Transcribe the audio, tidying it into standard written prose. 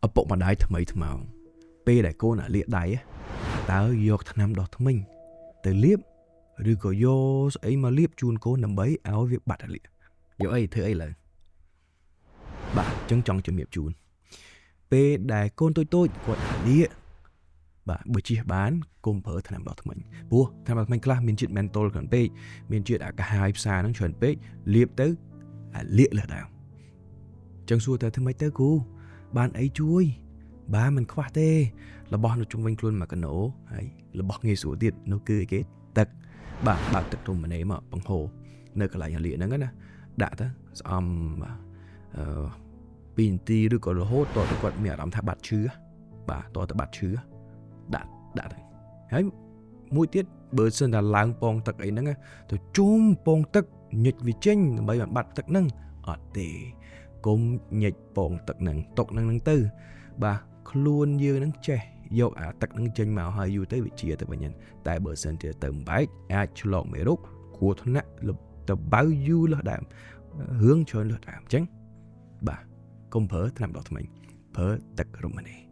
ឪពុកម្ដាយថ្មីថ្មោងពេលដែលកូនអាលៀកដៃតើយកថ្នាំដុសធ្មេញទៅលាបឬក៏យកស្អីមកលាបជូនកូនដើម្បីឲ្យវាបាត់អាលៀកយកអីធ្វើអីឡើយបាទអញ្ចឹងចង់ជំរាបជូនពេលដែលកូនតូចៗគាត់អាលៀកបាទបើជិះបានកុំប្រើថ្នាំដុសធ្មេញព្រោះថ្នាំដុសធ្មេញខ្លះមានជាតិ menthol ច្រើនពេកមានជាតិអាកាហាយផ្សារហ្នឹងច្រើនពេកលាបទៅអាលៀកលើសដើមអញ្ចឹងសួរតើធ្វើម៉េចទៅគ្រូបានអីជួយបាទមិនខ្វះទេរបស់នៅជុំវិញខ្លួនមួយកណោហើយរបស់ងាយស្រួលទៀតនោះគឺអីគេទឹកបាទបើកទឹករមណេមកបង្ហូរនៅកន្លែងអាលៀកហ្នឹងណាដាក់ទៅស្អំបាទអឺ2នាទីឬក៏រហូតតទៅគាត់មានអារម្មណ៍ថាបាត់ឈឺបាទតទៅបាត់ឈឺដាក់ដាក់ទៅហើយមួយទៀតបើសិនតែឡើងពងទឹកអីហ្នឹងទៅជុំពងទឹកញិចវាចេញដើម្បីបានបាត់ទឹកហ្នឹងអត់ទេកុំញិចពងទឹកហ្នឹងតុកហ្នឹងហ្នឹងទៅបាទខ្លួនយើងហ្នឹងចេះយកអាទឹកហ្នឹងចេញមកហើយយូរទៅវាជាទៅវិញតែបើសិនជាទៅបែកអាចឆ្លងមេរោគគ្រោះថ្នាក់ទៅបៅយូរលើសដើមរឿងច្រើនលើសដើមអញ្ចឹងបាទកុំប្រើថ្នាំដុសធ្មេញប្រើទឹករមណី។